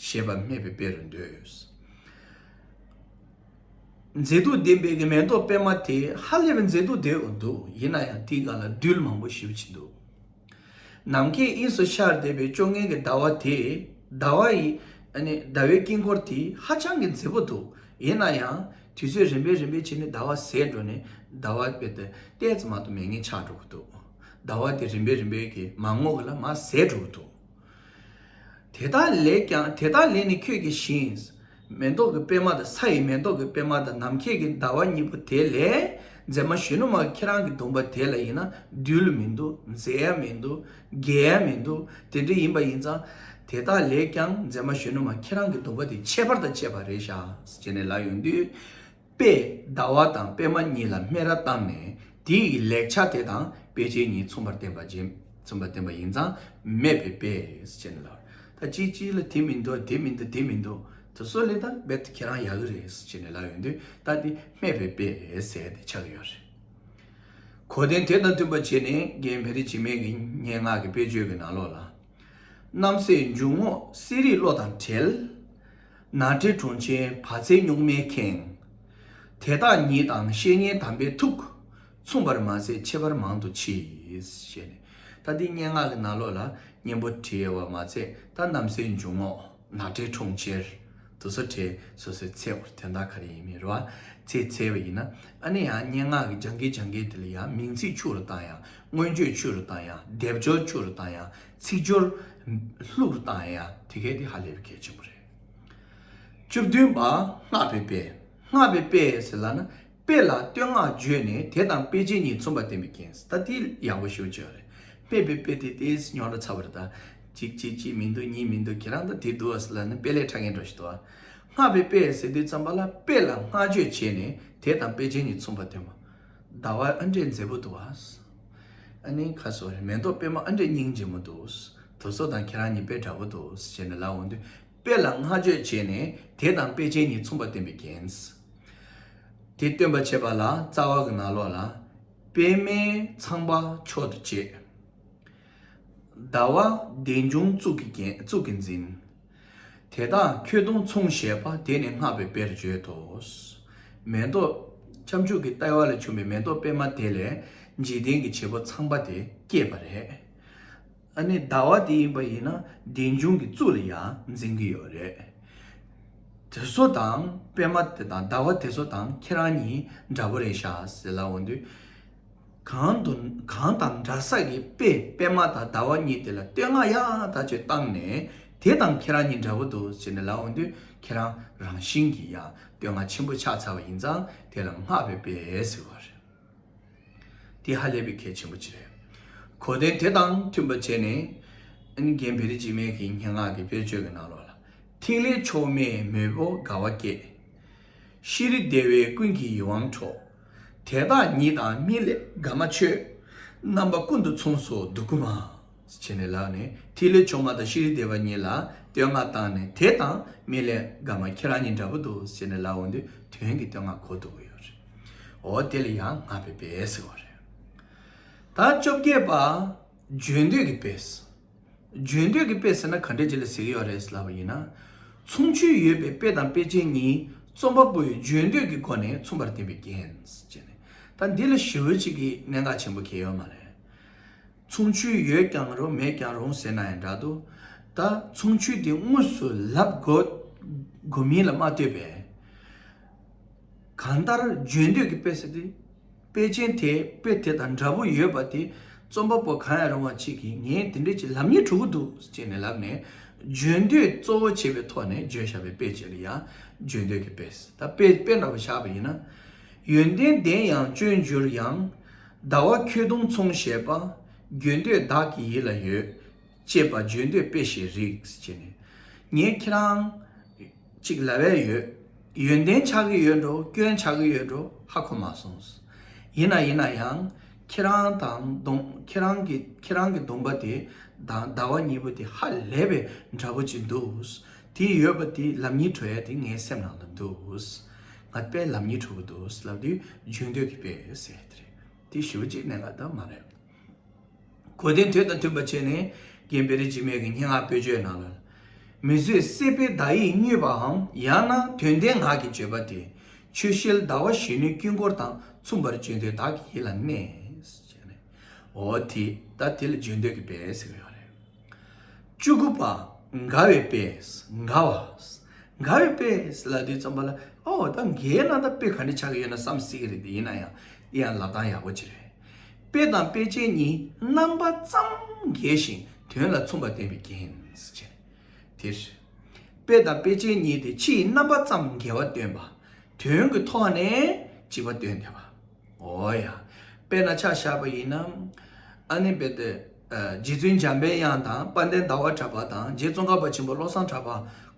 ཞེས་པ་སྨད་པའི་དཔེ་རུ་འདོད། མཛེས་སྡུག་ལྡན་པའི་གི་མེ་ཏོག་པདྨ་དེ་ཧ་ལས་པའི་མཛེས་སྡུག་ལྡན་འདུག་ཡིན་ན་ཡང་དེའི་སྒང་ལ་རྡུལ་མང་པོ་ཞེ་པོ་ཅིག་འདུག་ནམ་མཁའི་དབྱིངས་སུ་ཤར་བསྡད་པའི་བཅོ་ལྔའི་གི་ཟླ་བ་དེ། ཟླ་བ་ཡི། ཨ་ནི་ཟླ་བའི་དཀྱིལ་འཁོར་དེ་ཧ་ཅང་གི་མཛེས་པོ་འདུག་ཡིན་ན་ཡང་དུས་ཚོད་རིམ་པས་རིམ་པས་བྱས་ནས་ཟླ་བ་ཟད་འགྲོ་ནས། ཟླ་བ་དཔེ་དེ་ཏོག་ཙམ་མ་གཏོགས་མེད་མཁན་ཆགས་འགྲོ་གི་འདུག་ཟླ་བ་དེ་རིམ་པས་རིམ་པས་ཀྱི་མ་རྔོག་གི་ལ་མར་ཟད་འགྲོ་གི་འདུག་དེ་དག་ལས་ཀྱང་། དེ་དག་ལས་ནི་ཁྱོད་ཀྱི་ཞིང་། མེ་ཏོག་གི་པད་མ་དང་། ས་ཡི་མེ་ཏོག་གི་པད་མ་དང་། ནམ་མཁའི་གི་ཟླ་བ་གཉིས་པོ་དེ་ལས། མཛེས་མ་གཞོན་ནུ་མ་ཁྱེད་རང་གི་གདོང་པ་དེ་ལ་ཡིན་ན་རྡུལ་མི་འདུག་མཛེས་ཡ་མི་འདུག་རྒྱས་ཡ་མི་འདུག་དེ་འདྲ་ཡིན་པ་ཡིན་ཙང་། དེ་དག་ལས་ཀྱང་མཛེས་མ་གཞོན་ནུ་མ་ཁྱེད་རང་གི་གདོང་པ་དེ་ཁྱད་པར་དང་བཅས་པ་རེད་ཤག་ཟེར་ནས་ལབ་ཡོང་དུས། དཔེ་ཟླ་བ་དང་པད་མ་གཉིས་ལ་སྨད་ར་བཏང་ནས་དེ་ཡི་ལེགས་ཆ་དེ་དང་དཔེ་ཅན་གཉིས་མཚུངས་པར་བསྟན་པ་བྱེད། མཚུངས་པར་བསྟན་པ་ཡིན་ཙང་སྨད་པའི་དཔེ་ཟེར་ནས་ལབ། ད་གཅིག་གཅིག་ལ་དེ་མི་འདུག་དེ་མི་འདུག་དེ་མི་འདུག་དེ་ཚོ་ལས་ད་རྦད་དེ་ཁྱེད་རང་ཡག་གི་རེད་ཟེར་ནས་ལབ་ཡོང་དུས། ད་དེ་སྨད་པའི་དཔེ་ཟེར་དེ་ཆགས་ཀྱི་ཡོད་རེད། གོ་དོན་དེ་དང་མཐུན་པ་བྱས་ནས་རྒན་བེ་རི་འཇིགས་མེད་ཀྱི་སྙན་ངག་གི་དཔེར་བརྗོད་ཀྱི་ནང་ལོགས་ལ། རྣམ་སྲས་འཇུག་ངོགས་གསེར་རིས་བློ་དང་བྲལ། ནགས་ཁྲོད་གྲོང་ཁྱེར་བ་ཚྭའི་སྨྱུག་མས་ཁེངས། དེ་དག་ཉིད་དང་བཤེས་གཉེན་དམ་པའི་ཐུགས། མཚུངས་པར་མ་ཟད་ཁྱད་པར་མང་དུ་མཆིས། ཞེས་ནས། ད་འདི་སྙན་ངག་གི་ནང་ལོགས་ལ་སྙན་པོ་བྲིས་ཡོད་པ་མ་ཚད། ད་རྣམ་སྲས་འཇུག་ངོགས། ནགས་ཁྲོད་གྲོང་ཁྱེར། དེ་ཚོ་བྲིས། སོ་སོའི་ཚེ་བར་དོན་དག་ག་རེ་ཡིན་མིན་རེད་བ། ཚེ་འཚོལ་བ་ཡིན་ན། ཨ་ནི་ཡང་སྙན་ངག་གི་སྦྱང་གིན་སྦྱང་གིན་དེ་ལ་ཡང་མིང་ཚིག་ཆུང་རུ་བཏང་ཡ། མངོན་བརྗོད་ཆུང་རུ་བཏང་ཡ། སྡེབ་སྦྱོར་ཆུང་རུ་བཏང་ཡ། ཚིག་སྦྱོར་ལྷུག་རུ་བཏང་ཡ། དེ་གས་དེ་ཧ་ལས་པའི་གལ་ཆེན་པོ་རེད། བཅུ་བདུན་པ། སྔགས་པའི་དཔེ། སྔགས་པའི་དཔེ་ཟེར་ལབ་ན། དཔེ་ལ་བསྟོད་བསྔགས་བརྗོད་ནས་དེ་དང་དཔེ་ཅན་གཉིས་མཚུངས་པར་བསྟན་པའི་རྐྱེན། ད་དེ་ཡག་པོ་ཞེ་པོ་ཅིག་ཡོད་རེད། སྨད་པའི་དཔེ་དེ་ཏོག་ཙམ་རྙོག་དྲ་ཚ་པོ་རེད་ད། གཅིག་གཅིག་གཅིག་མི་འདུག་གཉིས་མི་འདུག་ཁྱེད་རང་ད་དེ་འདུག་ཟེར་ལབ་ན་དཔེ་ལས་ཁྲ་ངན་འགྲོ་ཞིག་འདུག་ཨ། སྔགས་པའི་དཔེ་ཟེར་དུས་ཙམ་པ་ལ་དཔེ་ལ་བསྔགས་བརྗོད་བྱས་ནས་དེ་དང་དཔེ་ཅན་གཉིས་མཚུངས་པར་སྟོན་པ། ཟླ་བ་ཨ་འདྲས་མཛེས་པོ་འདུག་ཨ། ཨ་ནི་ཁ་སོ་རེད། མེ་ཏོག་པད་མ་ཨ་འདྲས་སྙིང་རྗེ་མོ་འདུག་དེ་ཚོ་དང་ཁྱེད་རང་གཉིས་དཔེ་འདྲ་པོ་འདུག་ཟེར་ནས་ལབ་འོང་དུས། དཔེ་ལ་བསྔགས་བརྗོད་བྱས་ནས་དེ་དང་དཔེ་ཅན་གཉིས་མཚུངས་པར་བསྟན་པའི་རྐྱེན། དེ་སྟོན་པར་བྱེད་པ་ལ་རྩ་བ་གི་ནང་ལོགས་ལ། པདྨས་ཚངས་པ་མཆོག་ཏུ་བྱེད། ཟླ་བ་བདེ་འབྱུང་གཙུག་གི་རྒྱན། གཙུག་གི་འཛིན། དེ་དག་ཁྱོད་གདོང་མཚུངས་བྱེད་པ། དེ་ནི་སྔགས་པའི་དཔེར་བརྗོད་དོ། མེ་ཏོག་ཁྱབ་འཇུག་གི་ལྟེ་བ་ལ་བྱུང་བའི་མེ་ཏོག་པད་མ་དེ་ལས་འཇིག་རྟེན་གྱི་བྱེད་པོ་ཚངས་པ་དེ་སྐྱེས་པ་རེད། ཨ་ནི་ཟླ་བ་དེ་ཡིན་པ་ཡིན་ན་བདེ་འབྱུང་གི་གཙུག་ལ་ཡང་འཛིན་གྱི་ཡོད་རེད། དེ་ཚོ་དང་པད་མ་དེ་དང་ཟླ་བ་དེ་ཚོ་དང་ཁྱེད་རང་གཉིས་འདྲ་པོ་རེད་ཤག་ཟེར་ལབ་འོང་དུས། གང་དུ་གང་དང་འདྲ་ས་ཀྱི་དཔེ་པད་མ་དང་ཟླ་བ་གཉིས་དེ་ལ་བསྟོད་བསྔགས་ཡག་ཐག་ཆོད་བཏང་ནས་དེ་དང་ཁྱེད་རང་གཉིས་འདྲ་པོ་འདུག་ཟེར་ནས་ལབ་འོང་དུས། ཁྱེད་རང་རང་བཞིན་གྱིས་ཡང་བསྟོད་བསྔགས་ཆེན་པོ་ཆགས་ཚར་བ་ཡིན་ཙང་དེ་ལ་སྔགས་པའི་དཔེ་ཟེར་བ་རེད། དེ་ཧ་ལས་པའི་གལ་ཆེན་པོ་ཅིག་རེད། གོ་དོན་དེ་དང་མཐུན་པ་བྱས་ནས། ཨ་ནི་རྒན་བེ་རི་འཇིགས་མེད་ཀྱི་སྙན་ངག་གི་དཔེར་བརྗོད་ཀྱི་ནང་ལོགས་ལ། ཐིག་ལེ་མཆོག་མའི་མོས་པོ་དགའ་བ་སྐྱེད། ཤྲཱི་དེ་ཝའི་ཀུན་གྱི་ཡིད་དབང་འཕྲོག། དེ་དག་ཉིད་དང་མི་ལས་དགའ་མ་ཆོས། རྣམ་པ་ཀུན་ཏུ་མཚུངས་སོ་སྡུག་གུ་མ། བྱས་ནས་ལབ་ནས་ཐིག་ལེ་མཆོག་མ་དང་ཤྲཱི་དེ་ཝ་གཉིས་ལ་བསྟོད་བསྔགས་བཏང་ནས་དེ་དང་མི་ལས་དགའ་མ་ཁྱེད་རང་གཉིས་འདྲ་པོ་འདུག་ཟེར་ནས་ལབ་འོང་དུས་དོན་གྱི་བསྟོད་བསྔགས་གོ་ཐུབ་ཀྱི་ཡོད་རེད། འོ་དེ་ལ་ཡང་སྔགས་པའི་དཔེ་ཟེར་བ་རེད། ད་བཅོ་བརྒྱད་པ། བརྗོད་འདོད་ཀྱི་དཔེ། བརྗོད་འདོད་ཀྱི་དཔེ་ཟེར་ན་ག་འདྲས་ཅིག་ལ་ཟེར་གྱི་ཡོད་རེད་ལབ་པ་ཡིན་ན། མཚུངས་ཆོས་ཡོད་པའི་དཔེ་དང་དཔེ་ཅན་གཉིས་རྩོམ་པ་པོས་བརྗོད་འདོད་ཀྱི་སྒོ་ནས་མཚུངས་པར་བསྟན་པའི་རྐྱེན་ཟེར་ནས། ད་འདི་ལ་ཞེ་པོ་ཅིག་གི་གནད་འགག་ཆེན་པོ་གང་ཡང་ཡོད་མ་རེད། མཚུངས་ཆོས་ཡོད་ཀྱང་རུང་མེད་ཀྱང་རུང་ཟེར་ན་ཡང་འདྲ་འདུག་ད་མཚུངས་ཆོས་དེ་དངོས་སུ་ལབ་དགོས་དགོས་མིན་ལ་མ་ལྟོས་པའི། གང་ལྟར་བརྗོད་འདོད་ཀྱི་དཔེ་ཟེར་དུས། དཔེ་ཅན་དེ་དཔེ་དེ་དང་འདྲ་པོ་ཡོད་པ་དེ་རྩོམ་པ་པོ་གང་ཡང་རུང་བ་ཅིག་གིས་ངས་དེ་འདྲས་ཅིག་ལབ་སྙིང་བྲོ་གི་འདུག་ཅེས་ནས་ལབ་ནས། བརྗོད་འདོད་གཙོ་བོ་བྱས་པའི་ཐོག་ནས་བརྗོད་བཞག་པའི་དཔེ་ཅིག་ལ་ཡང་བརྗོད་འདོད་ཀྱི་དཔེ་ཟེར། ད་དཔེ་དཔེ་འདྲ་པོ་བཞག་པ་ཡིན་ན། ཡོན་ཏན་ལྡན་ཡང་སྤྱོད་འགྱུར་ཡང་། ཟླ་བ་ཁྱོད་གདོང་མཚུངས་བྱེད་པ། དགོས་འདོད་བདག་གི་ཡིད་ལ་ཡོད། ཅེས་པ་བརྗོད་འདོད་དཔེ་ཞིག་རིགས་ཅེས་ནས། ངས་ཁྱེད་རང་ཅིག་ལབ་ཡས་ཡོད། ཡོན་ཏན་ཆགས་ཀྱི་ཡོད་འགྲོ་སྐྱོན་ཆགས་ཀྱི་ཡོད་འགྲོ་ཧ་གོ་མ་སོང་། ཡིན་ན་ཡིན་ན་ཡང་ཁྱེད་རང་དང་གདོང་ཁྱེད་རང་གི་ཁྱེད་རང་གི་གདོང་པ་དེ་དང་ཟླ་བ་གཉིས་པོ་དེ་ཧ་ལས་པའི་འདྲ་པོ་ཅིག་འདུག་དེ་ཡོད་པ་དེ་ལབ་སྙིང་བྲོ་ཡས་དེ་ངའི་སེམས་ནང་ལ་འདུག་ང་དཔེ་ལབ་སྙིང་བྲོ་གི་འདུག་ལབ་དུས་བརྗོད་འདོད་ཀྱི་དཔེ་ཟེར་དེ་རེད། དེ་ཞེ་པོ་ཅིག་གནད་འགག་ད་མ་རེད། གོ་དོན་དེ་དང་མཐུན་པ་བྱས་ནས་རྒན་བེ་རི་འཇིགས་མེད་ཀྱི་སྙན་ངག་དཔེར་བརྗོད་ནང་ལ། མི་བཟོད་སྲེད་པའི་བརྡ་ཡིས་བསྙོན་པའམ་ཡང་ན་དོན་ལྡན་ངག་གིས་བརྗོད་པ་དེ། ཆོས་བཤད་ཟླ་བ་གཞོན་ནུའི་དཀྱིལ་འཁོར་དང་མཚུངས་པར་བརྗོད་འདོད་བདག་གི་ཡིད་ལ་གནས། ཟེར་ནས། འོ་དེ་ད་དེ་ལ་བརྗོད་འདོད་ཀྱི་དཔེ་ཟེར་གྱི་ཡོད་རེད། བཅུ་དགུ་པ། དགའ་བའི་དཔེ། དགའ་བ། དགའ་བའི་དཔེ་ལབ་དུས་ཙམ་པ་ལ། ཨོ་ད་དགའ་ན་ད་དཔེ་ག་འདྲ་ཆགས་ཀྱི་ཡོད་ན་བསམ་སྲིད་ཀྱི་རེད་དེ། ཡིན་ན་ཡང་དེ་ཡང་ལབ་སྟངས་ཡག་པོ་ཅིག་རེད། དཔེ་དང་དཔེ་ཅན་གཉིས་རྣམ་པ་ཙམ་འགལ་ཞིང་དོན་ལ་མཚུངས་པ་བསྟན་པའི་རྐྱེན་ཟེར་བྱས། དེ། དཔེ་དང་དཔེ་ཅན་གཉིས་དེ་ཕྱིའི་རྣམ་པ་ཙམ་འགལ་བ་སྟོན་པ། དོན་གྱི་ཐོག་ནས་གཅིག་པ་སྟོན་བསྡད་པ། འོ་ཡ། དཔེར་ན་ཆ་བཞག་པ་ཡིན་ན། ཨ་ནི་རྦད་དེ། ཨ། རྗེ་བཙུན་འཇམ་པའི་དབྱངས་དང་དཔལ་ལྡན་ཟླ་བ་གྲགས་པ་དང་རྗེ་ཙོང་ཁ་པ་ཆེན་པོ་བློ་བཟང་གྲགས་པ་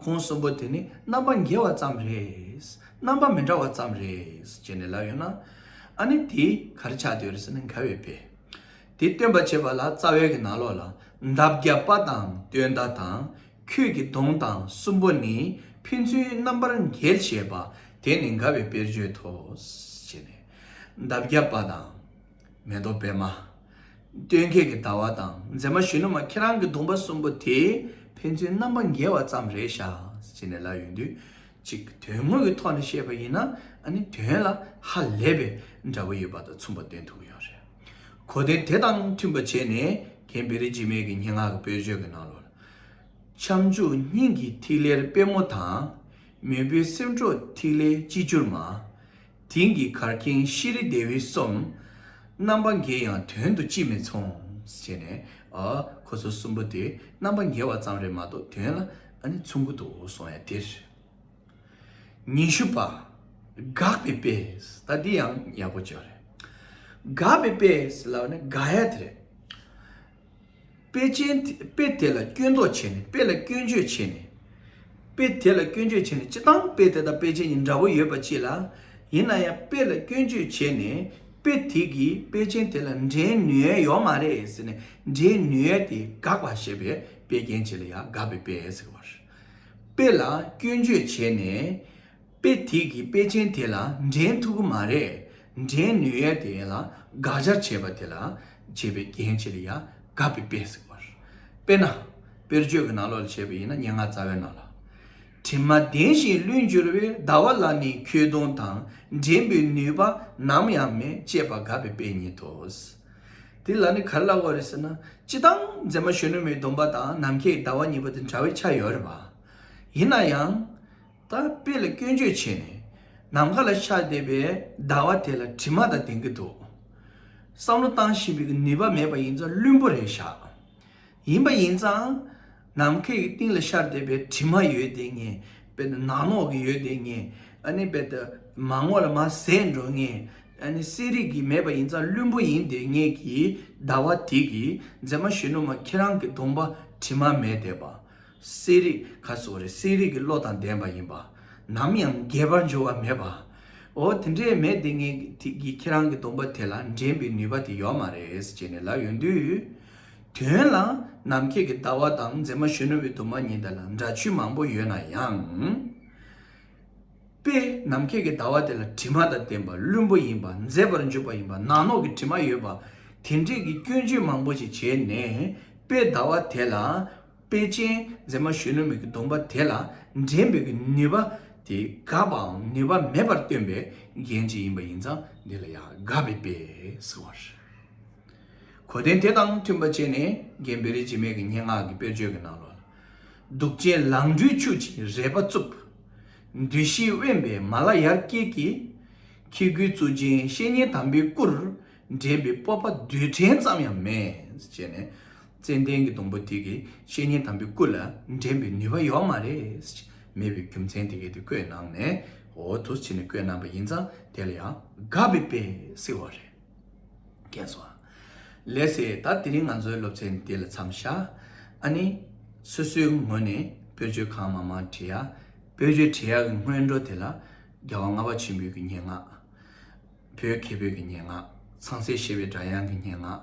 ཁོང་གསུམ་པོ་དེ་ནི་རྣམ་པ་འགལ་བ་ཙམ་རེད། རྣམ་པ་མི་འདྲ་བ་ཙམ་རེད་ཅེས་ནས་ལབ་ཡོད་ན། ཨ་ནི་དེ་ག་རེ་ཆགས་བསྡད་ཡོད་རེད་ཟེར་ན། འགལ་བའི་དཔེ། དེ་སྟོན་པར་བྱེད་པ་ལ་རྩ་བའི་གི་ནང་ལོགས་ལ་འདབ་བརྒྱ་པ་དང་དོན་དག་དང་། ཁྱོད་ཀྱི་གདོང་དང་གསུམ་པོ་ནི། ཕན་ཚུན་རྣམ་པར་འགལ་བྱེད་པ། དེ་ནི་འགལ་བའི་དཔེར་བརྗོད་དོ། ཞེས་ནས། འདབ་བརྒྱ་པ་དང་། མེ་ཏོག་པད་མ། སྟོན་ཁའི་གི་ཟླ་བ་དང་། མཛེས་མ་གཞོན་ནུ་མ། ཁྱེད་རང་གི་གདོང་པ་གསུམ་པོ་དེ་ཕན་ཚུན་རྣམ་པ་འགལ་བ་ཙམ་རེད་ཤག་ཅེས་ནས་ལབ་ཡོང་དུས། ཅིག་དོན་དངོས་ཀྱི་ཐོག་ནས་བཤད་པ་ཡིན་ན། ཨ་ནི་དོན་ལ་ཧ་ལས་པའི་འདྲ་པོ་ཡོད་པ་དང་མཚུངས་པ་སྟོན་ཐུབ་ཀྱི་ཡོད་རེད། གོ་དོན་དེ་དང་མཐུན་པ་བྱས་ནས། རྒན་བེ་རི་འཇིགས་མེད་ཀྱི་སྙན་ངག་གི་དཔེར་བརྗོད་ཀྱི་ནང་ལོགས་ལ། ཁྱབ་འཇུག་སྙིང་གི་ཐིག་ལེར་པད་མོ་དང་། མོས་པའི་སེམས་འཕྲོག་ཐིག་ལེ་ཅི་འགྱུར་མ། དེང་གི་གར་མཁན་ཤེས་རིག་བདེ་བའི་གསུམ། རྣམ་པ་འགལ་ཡང་དོན་དུ་ཅིས་མི་མཚུངས་ཟེར་ནས། ཨ། ཁོ་ཚོ་གསུམ་པོ་དེ་རྣམ་པ་འགལ་བ་ཙམ་རེད་མ་གཏོགས་དོན་ལ་ཨ་ནི་མཚུངས་ཀྱི་འདུག་གསུངས་ཡ་དེ་རེད། ཉི་ཤུ་པ། དགག་པའི་དཔེ། ད་འདི་ཡང་ཡག་པོ་བྱས་རེད། དགག་པའི་དཔེ་ལབ་ནས་དགག་ཡ་དེ་རེད། དཔེ་ཅན་དེ། དཔེ་དེ་ལ་སྐྱོན་འདོགས་བྱས་ནས། དཔེ་ལ་སྐྱོན་བརྗོད་བྱས་ནས། དཔེ་དེ་ལ་སྐྱོན་བརྗོད་བྱས་ནས། སྤྱིར་བཏང་དཔེ་དེ་དང་དཔེ་ཅན་གཉིས་འདྲ་པོ་ཡོད་པ་ཅིག་ལ། ཡིན་ན་ཡང་དཔེ་ལ་སྐྱོན་བརྗོད་བྱས་ནས། དཔེ་དེ་གིས་དཔེ་ཅན་དེ་ལ་འགྲན་ནུས་ཡ་ཡོད་མ་རེད་ཟེར་ནས། འགྲན་ནུས་ཡ་དེ་དགག་པ་ཞེས་པའི་དཔེ་རྒྱན་ཅིག་ལ་ཡང་དགག་པའི་དཔེ་ཟེར་བ་རེད། དཔེ་ལ་སྐྱོན་བརྗོད་བྱས་ནས། དཔེ་དེ་གིས་དཔེ་ཅན་དེ་ལ་འགྲན་ཐུབ་ཀྱི་མ་རེད། འགྲན་ནུས་ཡ་དེ་ལ་དགག་བྱར་བྱས་པ་དེ་ལ། བྱས་པའི་རྒྱན་ཅིག་ལ་ཡང་དགག་པའི་དཔེ་ཟེར་བ་རེད། དཔེར་ན། དཔེར་བརྗོད་ཀྱི་ནང་ལོགས་ལ་བྱས་པ་ཡིན་ན། སྙན་ངག་རྩ་བའི་ནང་ལ། དྲི་མ་ལྡན་ཞིང་ལྷུན་གྱུར་བའི། ཟླ་བ་ལ་ནི་ཁྱོད་གདོང་དང་། འགྲན་པའི་ནུས་པ་ནམ་ཡང་མེད། ཅེས་པ་དགག་པའི་དཔེ་ཉིད་དོ། དེ་ལ་ནི་ག་རེ་ལབ་དགོས་རེད་ཟེར་ན། སྤྱིར་བཏང་མཛེས་མ་གཞོན་ནུ་མའི་གདོང་པ་དང་ནམ་མཁའི་ཟླ་བ་གཉིས་པོ་དེ་འདྲ་བའི་ཆ་ཡོད་རེད་པ། ཡིན་ན་ཡང་། ད་དཔེ་ལ་སྐྱོན་བརྗོད་བྱས་ནས། ནམ་མཁའ་ལ་ཤར་བསྡད་པའི་ཟླ་བ་དེ་ལ་དྲི་མ་དང་ལྡན་གྱི་འདུག་བསམ་བློ་བཏང་ཤེས་པའི་ནུས་པ་མེད་པ་ཡིན་ཙང་བླུན་པོ་རེད་ཤག་ཡིན་པ་ཡིན་ཙང་། ནམ་མཁའི་གཏིང་ལ་ཤར་བསྡད་པའི་དྲི་མ་ཡོད་བསྡད་མཁན། དཔེར་ན་ནག་ནོག་གི་ཡོད་བསྡད་མཁན། ཨ་ནི་དཔེར་ན་མར་ངོ་ལ་མར་ཟད་འགྲོ་མཁན། ཨ་ནི་གསལ་རིག་གི་མེད་པ་ཡིན་ཙང་བླུན་པོ་ཡིན་བསྡད་མཁན་གྱི་ཟླ་བ་དེ་གིས། མཛེས་མ་གཞོན་ནུ་མ་ཁྱེད་རང་གི་གདོང་པ་དྲི་མ་མེད་བསྡད་པ། གསལ་རིག་ག་ཟེར་དགོས་རེད། གསལ་རིག་གི་བློ་དང་ལྡན་པ་ཡིན་པ། ནམ་ཡང་འགལ་བར་འགྱུར་བ་མེད་པ། འོ་དེ་འདྲའི་མེད་བསྡད་མཁན་གྱི་ཁྱེད་རང་གི་གདོང་པ་དེ་ལ་འགྲན་པའི་ནུས་པ་དེ་ཡོད་མ་རེད་ཅེས་ནས་ལབ་ཡོང་དུས། དོན་ལ་ནམ་མཁའི་གི་ཟླ་བ་དང་མཛེས་མ་གཞོན་ནུ་མའི་གདོང་པ་གཉིས་དེ་ལ་འདྲ་ཆོས་མང་པོ་ཡོད་ན་ཡང་། དཔེ་ནམ་མཁའི་གི་ཟླ་བ་དེ་ལ་དྲི་མ་དང་ལྡན་པ། བླུན་པོ་ཡིན་པ། ཟད་པར་འཇུག་པ་ཡིན་པ། ནག་ནོག་གི་དྲི་མ་ཡོད་པ། དེ་འདྲས་ཀྱི་སྐྱོན་བརྗོད་མང་པོ་ཞིག་བྱས་ནས། དཔེ་ཟླ་བ་དེ་ལ། དཔེ་ཅན་མཛེས་མ་གཞོན་ནུ་མའི་གི་གདོང་པ་དེ་ལ་འགྲན་པའི་གི་ནུས་པ་དེ། དགག་པའམ་ནུས་པ་མེད་པར་སྟོན་པའི་རྒྱན་ཅིག་ཡིན་པ་ཡིན་ཙང་། འདི་ལ་ཡང་དགག་པའི་དཔེ་ཟེར་བ་རེད། གོ་དོན་དེ་དང་མཐུན་པ་བྱས་ནས། རྒན་བེ་རི་འཇིགས་མེད་ཀྱི་སྙན་ངག་གི་དཔེར་བརྗོད་ཀྱི་ནང་ལོགས་ལ། གདུག་ཅན་ལང་གྲུའི་ཆུ་ཅིག་རལ་པ་བཙུགས། འདུ་ཤེས་དབེན་པའི་མ་ལ་ཡར་སྐྱེས་ཀྱིས། ཁྱེད་སྐུའི་གཙུག་རྒྱན་བཤེས་གཉེན་དམ་པའི་སྐུར། འགྲན་པའི་སྤོབས་པ་རྡུལ་ཕྲན་ཙམ་ཡང་མེད། ཅེས་ནས། ཙན་དན་གྱི་སྡོང་པོ་དེ་གིས་བཤེས་གཉེན་དམ་པའི་སྐུ་ལ་འགྲན་པའི་ནུས་པ་ཡོད་མ་རེད། མེད་པའི་རྒྱུ་མཚན་དེ་གས་དེ་བཀོད་གནང་ནས། འོ་འདུག་སེ་བྱས་ནས་བཀོད་གནང་པ་ཡིན་ཙང་། དེ་ལ་ཡང་དགག་པའི་དཔེ་ཟེར་བ་རེད། མཁྱེན་སོང་ཨ། ལགས་སེ། ད་དེ་རིང་ང་ཚོའི་སློབ་ཚན་འདི་ལ་མཚམས་བཞག་ཨ་ནི་སོ་སོའི་ངོས་ནས་དཔེར་བརྗོད་གང་མང་མང་བྲིས་ཡ། དཔེར་བརྗོད་བྲིས་ཡ་གི་སྔོན་འགྲོ་དེ་ལ། རྒྱལ་བ་ལྔ་པ་ཆེན་པོའི་གི་སྙན་ངག་བོད་མཁས་པའི་གི་སྙན་ངག་ཚངས་སྲས་བཞད་པའི་སྒྲ་དབྱངས་ཀྱི་སྙན་ངག་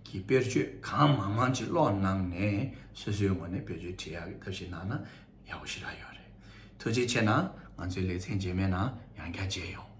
གི་དཔེར་བརྗོད་གང་མང་མང་ཅིག་ཀློག་གནང་ནས། སོ་སོའི་ངོས་ནས་དཔེར་བརྗོད་བྲིས་ཡག་གི་ཐབས་ཤེས་གནང་ན་ཡག་པོ་ཞེ་དྲག་ཡོད་རེད། ཐུགས་རྗེ་ཆེ་གནང་། ང་ཚོའི་ལེ་ཚན་རྗེས་མའི་ནང་ཡང་བསྐྱར་མཇལ་ཡོང་།